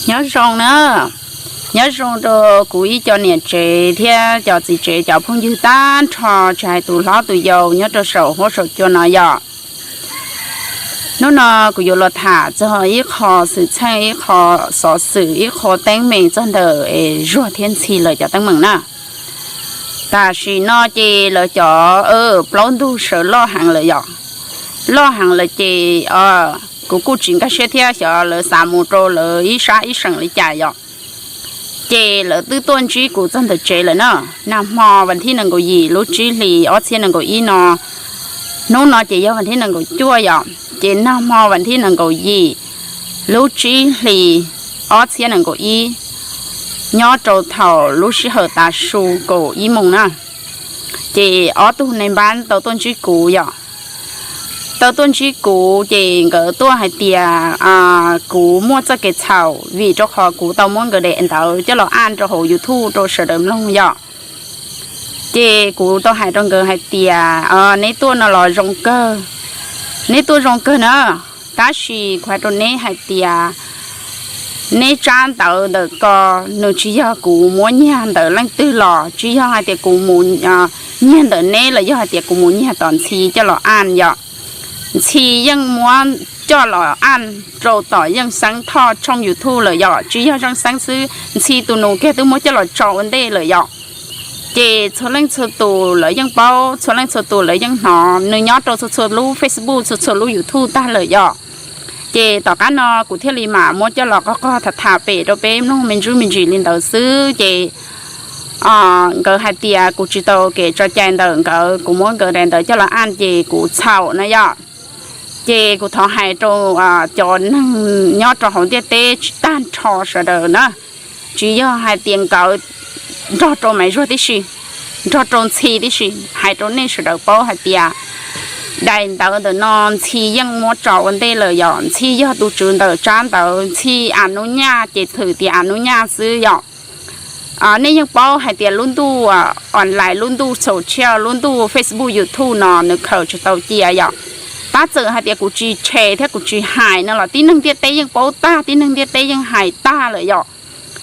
Nyob zoo na, nyob zoo rau kuv ib co niam tsev thiab cov txiv tsev cov phooj ywg tag nrho, tsis hais tus hlob tus yau nyob rau saum huab saum cua no yom. Hnub no kuv yuav los tham txog ib qho xwm txheej, ib qho xov xwm, ib qho teeb meem txog ntawm es Zuag thiab Ntxhi lawv cov teeb meem na. Tam sim no ces lawv cov plaub ntug sawv loj heev lawm yom. Loj heev lawm ces kuv kuj tsis nkag siab thiab, xyov lawv xav mus rau lawv ib sab ib seem li cas yom. Ces lawv twb tuaj ntsib kuv txog ntawm tsev lawm na. Nag hmo vas thib nees nkaum yim lub tsib hlis ob txhiab nees nkaum ib no, hnub no ces yog vas thib nees nkaum cuaj yom, ces nag hmo vas thib nees nkaum yim lub tsib hlis ob txhiab nees nkaum ib, nyob rau thaum lub sij hawm tav su kaum ib moos na, ces ob tug nais npab tau tuaj ntsib kuv yom. Tau tuaj ntsib kuv ces nkawd tuaj hais tias kuv muaj txoj kev txhaum vim rau qhov kuv tau muab nkawd daim ntawv coj los aj rau hauv YouTube rau sawv daws mloog yom. Ces kuv tau hais rau nkawd hais tias neb tuaj no los zoo kawg, neb tuaj zoo kawg na, tab sis kuv hais rau neb hais tias neb tsab ntawv ntawm ko nws tsis yog kuv muab nyiag ntawm leej twg los, tsis yog hais tias kuv mus nyiag ntawm neb los yog hais tias kuv mus nyiag tom Ntxhi coj los aj yom. Ntxhi yeej muab coj los aj rau tom Yeej Xeeb Thoj tshooj YouTube lawm yom, tsis yog Yeej Xeeb xwb, Ntxhi tus nus kiag twb muab coj los tso ua ntej lawm yom. Ces txhua leej txhua tus lawv yeej paub, txhua leej txhua tus lawv yeej hnov, nws nyob rau txhua txhua lub Facebook, txhua txhua lub YouTube tag lawm yom. Ces tom qab no kuv thiaj li mam muab coj los qog qog tham tham pem rau peb mloog me ntsuj me ntsis li ntawd xwb ces nkawd hais tias kuv tsis tau kev tso cai ntawm nkawd, kuv muab nkawd daim ntawv coj los aj ces kuv txhaum na yom. Ces kuv thov hais rau cov neeg nyob rau hauv ntiaj teb tag nrho sawv daws na, tsis yog hais tias nkawd nrog rau Maiv Zuag tib si, nrog rau Ntxhi tib si, hais rau nej sawv daws paub hais tias daim ntawv ntawm no Ntxhi yeej muab tso ua ntej lawm yom. Ntxhi yog tus tswv ntawm tsab ntawv, Ntxhi a nub nyaj ces thwm tias a nub nyaj xwb yom. Nej yeej paub hais tias lub ntuj online, lub ntuj social, lub ntuj Facebook, YouTube no nws khaws tsis tau cia yom. Tab txawm hais tias kuv tsis tshem thiab kuv tsis hais no los tib neeg ntiaj teb yeej paub tag, tib neeg ntiaj teb yeej hais tag lawm yom.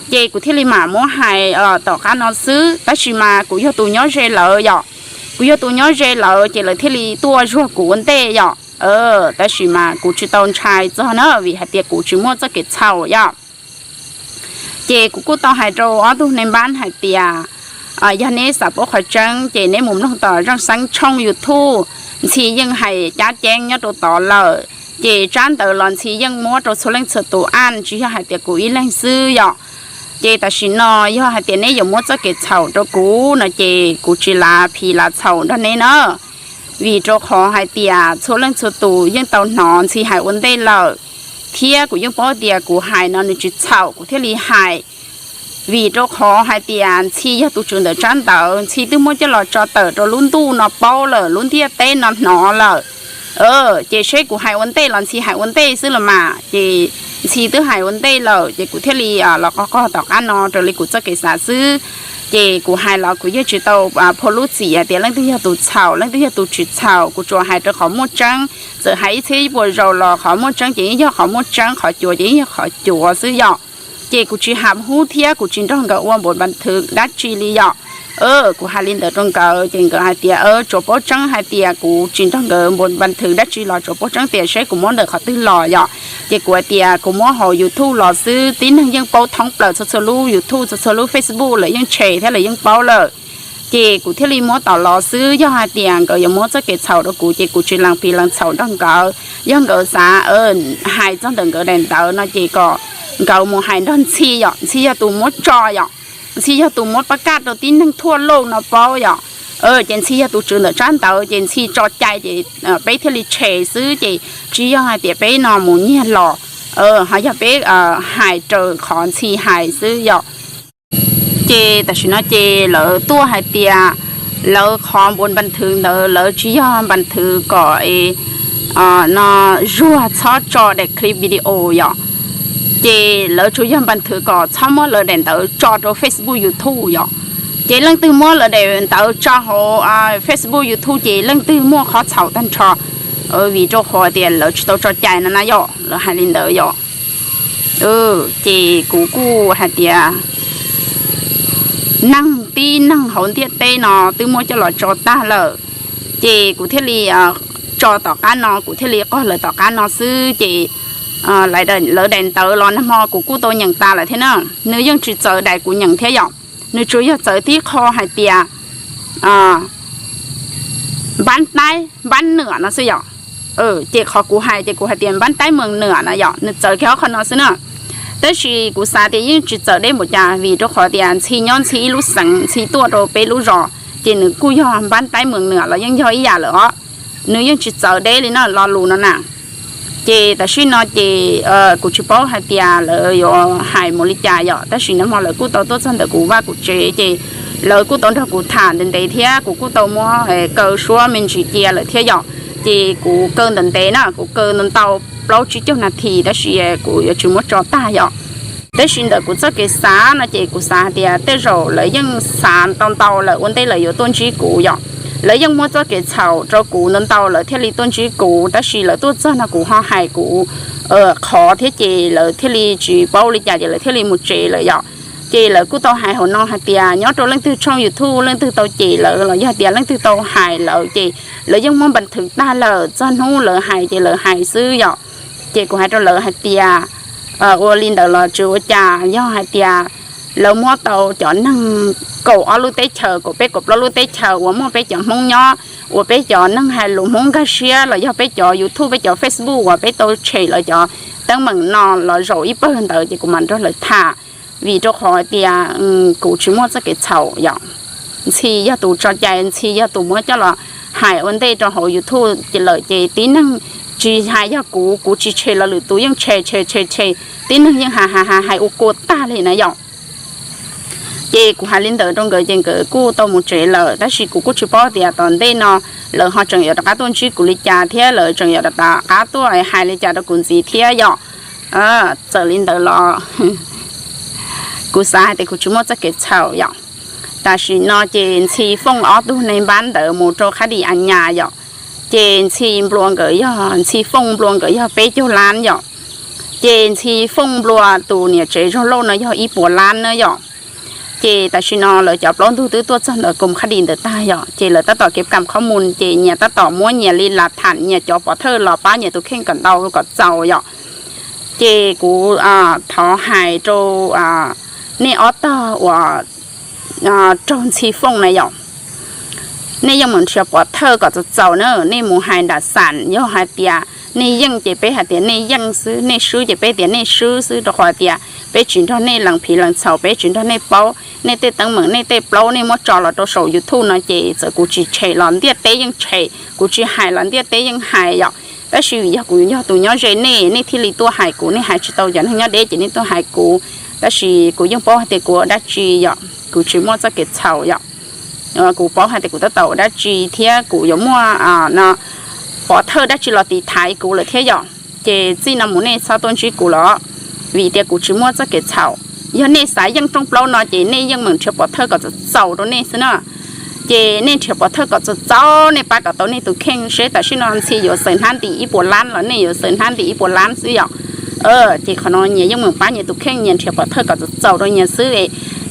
Ces kuv thiaj li mam muab hais tom qab no xwb, tab sis mas kuv yog tus nyob ze lawv yom. Kuv yog tus nyob ze lawv ces lawv thiaj li tuaj zuag kuv ua ntej yom. Tab sis mas kuv tsis tau ntshai txog na, vim hais tias kuv tsis muaj txoj kev txhaum yom. Ces kuv kuj tau hais rau ob tug nais npab hais tias yog neb xav paub qhov tseeb ces neb mus mloog tom Zeej Xeeb tshooj YouTube, Ntxhi yeej hais cab ceeb nyob rau tod lawm. Ces tsab ntawv los Ntxhi yeej muab rau txhua leej txhua tus aj, tsis yog hais tias kuv ib leeg xwb yom. Ces tam sim no yog hais tias neb yuav muab txoj kev txhaum rau kuv no ces kuv tsis lav phiv lav txhaum nrog neb na, vim rau qhov hais tias txhua leej txhua tus yeej tau hnov Ntxhi hais ua ntej lawm, thiab kuv yeej paub tias kuv hais no nws tsis txhaum kuv thiaj li hais. Vim rau qhov hais tias Ntxhi yog tus tswv ntawm tsab ntawv, Ntxhi twb muab coj los tso tawm rau lub ntuj no paub lawm, lub ntiaj teb no hnov lawm. Ces seb kuv hais ua ntej los Ntxhi hais ua ntej xwb los mas, ces Ntxhi twb hais ua ntej lawm ces kuv thiaj li los qog qog tom qab no raws li kuv txoj kev xav xwb. Ces kuv hais los kuv yeej tsis tau phua lub txim hais tias leej twg yog tus txhaum leej twg yog tus tsis txhaum, kuv tsuas hais rau qhov muaj tseeb. Txawm hais ib txhiab ib puas zaus los qhov muaj tseeb ces yeej yog qhov muaj tseeb, qhov cuav ces yeej yog qhov cuav xwb yom. Ces kuv tsis ham hub thiab kuv tsis nrog nkawd ua npaum npas thwv dab tsi li yom. Kuv hais li ntawd rau nkawd ces nkawd hais tias tsuas paub tseeb hais tias kuv tsis nrog nkawd npaum npas thwv dab tsi los tsuas paub tseeb tias seb kuv muab ntawm qhov twg los yom. Ces kuv hais tias kuv muab hauv YouTube los xwb, tib neeg yeej paub thoob plaws, txhua txhua lub YouTube, txhua txhua lub Facebook lawv yeej tshem thiab lawv yeej paub lawm. Ces kuv thiaj li muab tom los xwb, yog hais tias nkawd yuav muab txoj kev txhaum rau kuv ces kuv tsis lees phiv lees txhaum nrog nkawd. Yog nkawd xav hais txog ntawm nkawd daim ntawv no ces kom nkawd mus hais nrog Ntxhi yom, Ntxhi yog tus muab tso yom. Ntxhi yog tus muab pab kaj rau tib neeg thuaj lauj no paub yom. Ces Ntxhi yog tus tswv ntawm tsab ntawv ces Ntxhi tso cai ces peb thiaj li tshem xwb, ces tsis yog hais tias peb no mus nyiag los, ho yog peb hais raws qhov Ntxhi hais xwb yom. Ces tam sim no ces lawv tuaj hais tias lawv qhov npuas npas thwv ntawd lawv tsis yog npas thwv kom no Zuag txhob tso daim clip video yom. Ces lawv tsuas yog npas thwv kom txhob muab lawv daim ntawv tso rau Facebook, YouTube yom. Ces leej twg muab lawv daim ntawv tso hauv Facebook, YouTube ces leej twg muaj qhov txhaum tag nrho, vim rau qhov tias lawv tsis tau tso cai no na yom, lawv hais li ntawd yom. Ces kuv kuj hais tias neeg tib neeg hauv ntiaj teb no twb muab coj los tso tag lawm, ces kuv thiaj li tso tom qab no, kuv thiaj li qog lawv tom qab no xwb. Ces lawv daim ntawv los nag hmo kuv kuj tau nyeem tas lawm thiab na, nws yeej tsis txawv daim kuv nyeem thiab yom. Nws tsuas yog txawv tib qho hais tias npab taib npab nuam no xwb yom. Ces qhov kuv hais ces kuv hais tias npab taib mees nuam no yom, nws txawv kiag ob qho no xwb na. Tab sis kuv xav tias yeej tsis txawv deb npaum cas, vim rau qhov tias Ntxhi nyob Ntxhi ib lub xeev, Ntxhi tuaj rau peb lub zos, ces nws kuj yog npab taib mees nuam los yeej yog ib yam lawm os. Nws yeej tsis txawv deb li na lo lus no na. Ces tam sim no ces kuv tsis paub hais tias lawv yuav hais mus li cas yom, tab sis nag hmo lawv kuj tau tuaj txog ntawm kuv vaj kuv tsev, ces lawv kuj tau nrog kuv tham ntev ntev thiab kuv kuj tau muab kaw suab me ntsis cia lawm thiab yom. Ces kuv kaw ntawm ntev na, kuv kaw ntau plaub tsib caug nas this, tab sis kuv yuav tsis muab tso tag yom. Tab sis ntawm kuv txoj kev xav no ces kuv xav hais tias tej zaum lawv yeej xav ntau ntau lawm ua ntej lawv yuav tuaj ntsib kuv yom. Lawv yeej muab txoj kev txhaum rau kuv ntau ntau lawm thiaj li tuaj ntsib kuv, tab sis lawv tuaj txog no kuv ho hais kuv qhov thiab ces lawv thiaj li tsis paub li cas ces lawv thiaj li mus tsev lawm yom. Ces lawv kuj tau hais hauv no hais tias nyob rau leej twg tshooj YouTube leej twg tau cem lawv los yog tias leej twg tau hais lawv ces lawv yeej muab npas thwv tag lawm, txog hnub lawv hais ces lawv hais xwb yom. Ces kuv hais rau lawv hais tias ua li ntawd los tsis ua cas, yog hais tias lawv muab tau cov neeg kaum ob lub teb chaws, kaum peb kaum plaub lub teb chaws uas muaj peb cov Hmoob nyob, uas peb cov neeg hais lus Hmoob nkag siab los yog peb cov YouTube peb cov Facebook uas peb tau tshem lawv cov teeb meem no los zaum ib pawg ntawd ces kuv mam nrog lawv tham. Vim rau qhov tias kuv tsis muaj txoj kev txhaum yom. Ntxhi yog tus tso cai, Ntxhi yog tus muab coj los hais ua ntej rau hauv YouTube lawm ces tib neeg tsis hais yog kuv, kuv tsis tshem los lwm tus yeej tshem tshem tshem tshem, tib neeg yeej hais hais hais hais ua kua tag li na yom. Ces kuv hais li ntawd rau nkawd ces nkawd kuj tau mus tsev lawm, tab sis kuv kuj tsis paub tias tom ntej no lawv ho tseem yuav rov qab tuaj ntsib kuv li cas thiab lawv tseem yuav rov qab tuaj hais li cas rau kuv ntxiv thiab yom. Txawm li ntawd los kuv xav hais tias kuv tsis muaj txoj kev txhaum yom. Tam sim no ces Ntxhi Fooj ob tug neeg npab ntawd mus rau Qhab Dis A Nyas yom. Ces Ntxhi nplua nkawd yog, Ntxhi Fooj nplua nkawd yog peb caug lab yom. Ces Ntxhi Fooj nplua tus niam tsev Zog Lauj no yog ib puas lab na yom. Ces tam sim no lawv cov plaub ntug twb tuaj txog ntawm koom Qhab Dis ntawd tag yom, ces lawv tab tom kev kam qhob mus ces nyias tab tom muab nyias li lav tham nyias cov pov thawj los pab nyias tus kheej kom ntau kom txaus yom. Ces kuv thov hais rau nej ob tog uas raug Ntxhi Fooj na yom, nej yeej meem nrhiav pov thawj kom txaus txaus na, nej mus hais nram xam yog hais tias nej yeej ces peb hais tias nej yeej xwb, nej swb ces peb tias nej swb xwb, rau qhov tias peb tsis nrog nej lees phiv lees txhaum, peb tsis nrog nej paub. Nej tej teeb meem nej tej plaub nej muab tso los rau saum YouTube no ces txawm kuv tsis tshem los ntiaj teb yeej tshem, kuv tsis hais los ntiaj teb yeej hais yom. Tab sis vim yog kuv yog tus nyob ze nej, nej thiaj li tuaj hais kuv, nej hais tsis tau cov neeg nyob deb ces nej tuaj hais kuv. Tab sis kuv yeej paub hais tias kuv ua dab tsi yom, kuv tsis muaj txoj kev txhaum yom. Kuv paub hais tias kuv tab tom ua dab tsi thiab kuv yuav muaj no pov thawj dab tsi los tiv thaiv kuv lawm thiab yom. Ces txij no mus nej txhob tuaj ntsib kuv los, vim tias kuv tsis muaj txoj kev txhaum. Yog nej xav yeej rooj plaub no ces nej yeej meem nrhiav pov thawj kom txaus txaus rau nej xwb na. Ces nej nrhiav pov thawj kom txaus txaus, nej pab kom tau nej tus kheej seb tam sim no Ntxhi yuav xaws hnab ntim ib puas lab los nej yuav xaws hnab ntim ib puas lab xwb yom. Ces qhov no nyias yeej meem pab nyias tus kheej, nyias nrhiav pov thawj kom txaus txaus rau nyias xwb.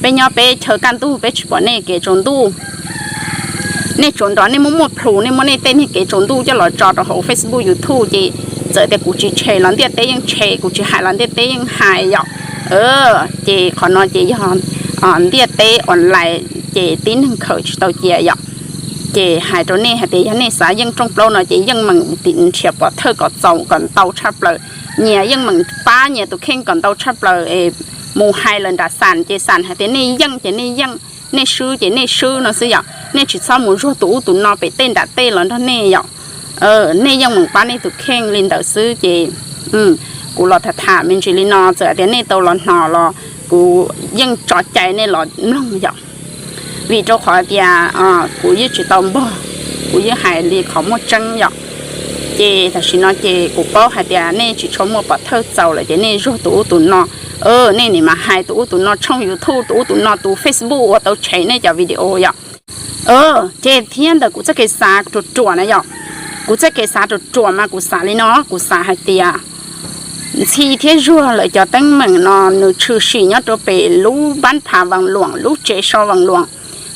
Peb nyob peb chaw kaj ntug peb tsis pom nej kev tsaus ntuj. Nej tsuas nrog nej muaj muaj plhus, nej muab nej tej niag kev tsaus ntuj coj los tso rau hauv Facebook YouTube ces txawm tias kuv tsis tshem los ntiaj teb yeej tshem, kuv tsis hais los ntiaj teb yeej hais yom. Ces qhov no ces yog ntiaj teb online ces tib neeg khaws tsis tau cia yom. Ces hais rau nej hais tias yog nej xav yeej rooj plaub no ces yeej meem nrhiav pov thawj kom txaus kom ntau tshaj plaws. Nyias yeej meem pab nyias tus kheej kom ntau tshaj plaws es mus hais lawm nram xam ces xam hais tias nej yeej ces nej yeej, nej swb ces nej swb no xwb yom. Nej tsis txhob mus zuag tus ub tus no pem tej nram tej los nrog nej yom. Nej yeej meem pab nej tus kheej li ntawd xwb ces kuv los tham tham me ntsis li no, txawm tias nej tau los hnov los kuv yeej tso cai nej los mloog yom. Vim rau qhov tias kuv yeej tsis tau npog, kuv yeej hais li qhov muaj tseeb yom. Ces tam sim no ces kuv paub hais tias nej tsis tshua muaj pov thawj txaus lawm ces nej zuag tus ub tus no. Nej nim mas hais tus ub tus no tshooj YouTube, tus ub tus no tus Facebook uas tau tshem nej cov video yom. Ces thiab ntawm kuv txoj kev xav ruam ruam na yom, kuv txoj kev xav ruam ruam mas kuv xav li no, kuv xav hais tias Ntxhi thiab Zuag lawv cov teeb meem no nws tshwm sim nyob rau pem lub npab phav Vas Luam, lub tsev so Vas Luam.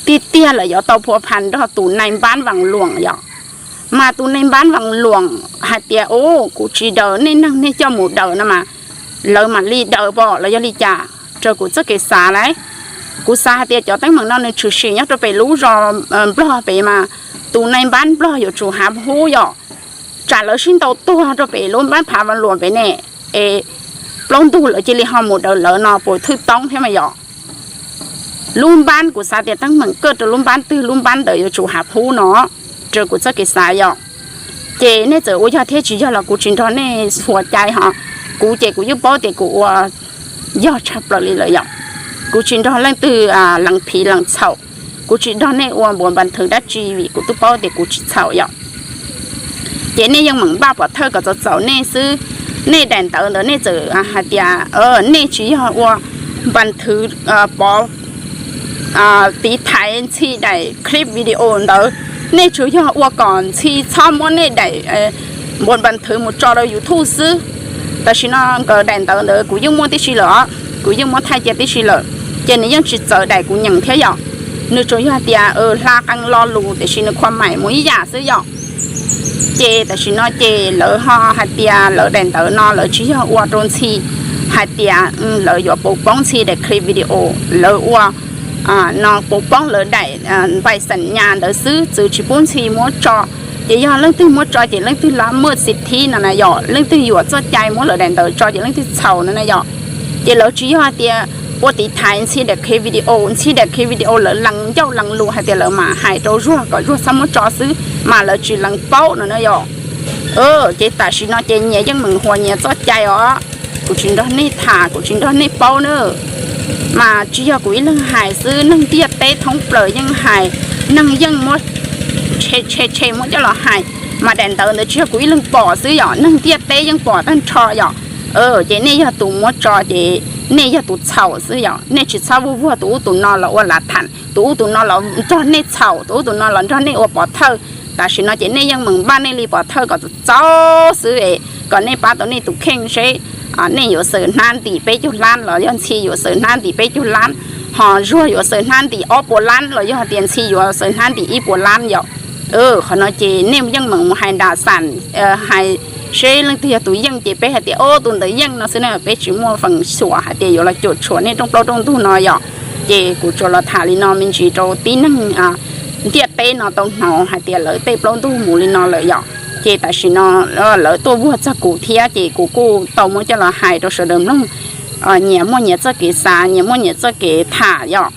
Tiag tiag lawv yuav tau phua phas nrog tus nai npab Vas Luam yom. Mas tus nai npab Vas Luam hais tias, Ub, kuv tsis daws nej neeg, nej coj mus daws no mas lawv mam li daws pom los yog li cas? Raws kuv txoj kev xav lawm, kuv xav hais tias cov teeb meem no nws tshwm sim nyob rau pem lub zos Nplog pem mas tus nai npab Nplog yuav tsum hav hub yom. Tsam lawv sib ntaus tuag rau pem lub npab phav Vas Luam pem ne, es plaub ntug lawv cia li ho mus daws lawv no puas thwj toob thiab mas yom. Lub npab, kuv xav tias teeb meem kaj rau lub npab twg lub npab ntawd yuav tsum hav hub no, raws kuv txoj kev xav yom. Ces nej txawm ua yog thiab tsis yog los kuv tsis nrog nej txhua cai ho. Kuv ces kuv yeej paub tias kuv ua yog tshaj plaws li lawm yom. Kuv tsis nrog leej twg lees phiv lees txhaum. Kuv tsis nrog nej ua npuas npas thwv dab tsi vim kuv twb paub tias kuv tsis txhaum yom. Ces nej yeej meem npaj pov thawj kom txaus txaus nej xwb. Nej daim ntawv ntawd nej txawm hais tias nej tsis yog ua npas thwv pov tiv thaiv Ntxhi daim clip video ntawd, nej tsuas yog ua kom Ntxhi txhob muab nej daim npuas npas thwv mus tso rau YouTube xwb. Tam sim no nkawd daim ntawv ntawd kuv yeej muaj tib si lawm os, kuv yeej muab thaij cia tib si lawm, ces nws yeej tsis txawv daim kuv nyeem thiab yom. Nws tsuas yog tias hla qee lo lus tiam sis nws khuam maim mus ib yam xwb yom. Ces tam sim no ces lawv ho hais tias lawv daim ntawv no lawv tsis yog ua rau Ntxhi, hais tias lawv yuav pauv poob Ntxhi daim clip video, lawv ua no pauv poob lawv daim npaim xam nyas ntawd xwb, txwv tsis pub Ntxhi muab tso. Ces yog leej twg muab tso ces leej twg la muaj xi thib no na yom, leej twg yuam txoj cai muab lawv daim ntawv tso ces leej twg txhaum no na yom. Ces lawv tsis yog hais tias ua tiv thaiv Ntxhi daim clip video, Ntxhi daim clip video lawv lees ncauj lees lus hais tias lawv mam hais rau Zuag kom Zuag txhob muab tso xwb, mas lawv tsis lees paub no na yom. Ces tam sim no ces nyias yeej meem huas nyias txoj cai os. Kuv tsis nrog nej tham, kuv tsis nrog nej paub na. Mas tsis yog kuv ib leeg hais xwb, neeg ntiaj teb thoob plaws yeej hais, neeg yeej muab tshe tshe muab coj los hais. Mas daim ntawv ntawd tsis yog kuv ib leeg pom xwb yom, neeg ntiaj teb yeej pom tag nrho yom. Ces nej yog tus muab tso ces nej yog tus txhaum xwb yom. Nej tsis txhob vuag vuag tus ub tus no los ua lav tham, tus ub tus no los nrog nej txhaum, tus ub tus no los nrog nej ua pov thawj. Tam sim no ces nej yeej meem npaj nej li pov thawj kom txaus xwb es kom nej pab tau nej tus kheej seb nej yuav xaws hnab ntim peb caug lab los yog Ntxhi yuav xaws hnab ntim peb caug lab, ho Zuag yuav xaws hnab ntim ob puas lab los yog tias Ntxhi yuav xaws hnab ntim ib puas lab yom. Qhov no ces nej yeej meem mus hais nram xam, hais seb leej twg yog tus yeej ces peb hais tias o tus ntawd yeej no xwb na, peb tsis muaj feem xyuam hais tias yuav los cuam tshuam nej rooj plaub rooj ntug no yom. Ces kuv tsuas los tham li no me ntsis rau tib neeg ntiaj teb no tau hnov hais tias lawv tej plaub ntug mus li no lawm yom. Ces tam sim no lawv tuaj vuag txog kuv thiab ces kuv kuj tau muab coj los hais rau sawv daws mloog. Nyias muaj nyias txoj kev xav, nyias muaj nyias txoj kev tham yom.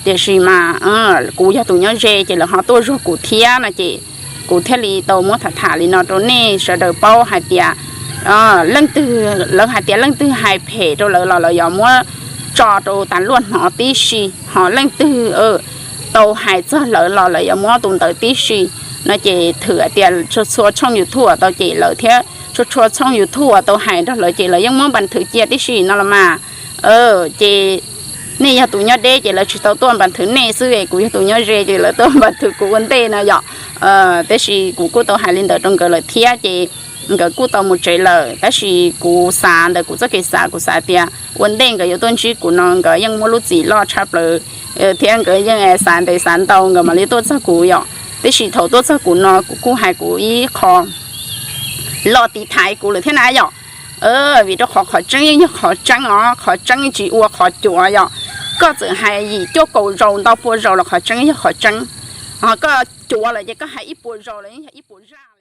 Tiam sis mas kuv yog tus nyob ze ces lawv ho tuaj zuag kuv thiab no ces kuv thiaj li tau muab tham tham li no rau nej sawv daws paub hais tias leej twg, lawv hais tias leej twg hais phem rau lawv los lawv yuav muab tso rau tas luaj hnov tib si, ho leej twg tau hais txog lawv los lawv yuav muab tus ntawd tib si. No ces thwm hais tias txhua txhua tshooj YouTube tau cem lawv thiab txhua txhua tshooj YouTube tau hais nrog lawv ces lawv yeej muab npas thwv cia tib si no los mas. Ces nej yog tus nyob deb ces lawv tsis tau tuaj npas thwv nej xwb, kuv yog tus nyob ze ces lawv tuaj npas thwv kuv ua ntej no yom. Tab sis kuv kuj tau hais li ntawd rau nkawd lawm thiab ces nkawd kuj tau mus tsev lawm, tab sis kuv xav ntawm kuv txoj kev xav, kuv xav tias ua ntej nkawd yuav tuaj ntsib kuv no nkawd yeej muaj lub txim loj tshaj plaws thiab nkawd yeej xav ntev xav ntau nkawd mam li tuaj txog kuv yom. Tab sis thaum tuaj txog kuv no kuv kuj hais kuv ib qho loj tiv thaiv kuv lawm thiab na yom. Vim rau qhov qhov tseeb yeej yog qhov tseeb os, qhov tseeb tsis ua qhov cuav yom. Koj txawm hais yim cuaj kaum zaus ntau pua zaus los qhov tseeb yog qhov tseeb. Ho koj cuav lawm ces koj hais ib puas zaus los yeej yog ib puas zaj.